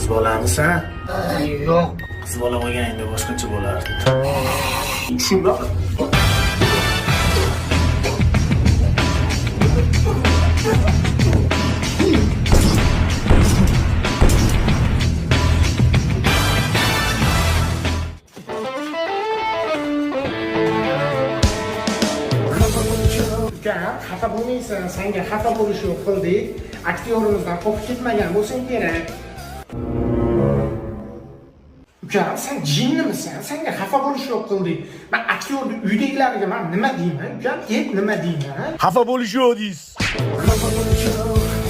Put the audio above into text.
Qiz bolamisan? Yo'q. Qiz bola bo'lganingda boshqacha bo'lardi. Shundoq. Ukam, xafa bo'lmaysan, senga xafa bo'lish yo'q qildik. Aktyorimizdan qo'rqib ketmagan bo'lsang kerak. Ukam, sen jinnimisan? Senga xafa bo'lish yo'q qildik. Man aktyorni uydagilariga man nima deyman? Ukam, ayt, nima deyman? Xafa bo'lish yo'q deysiz.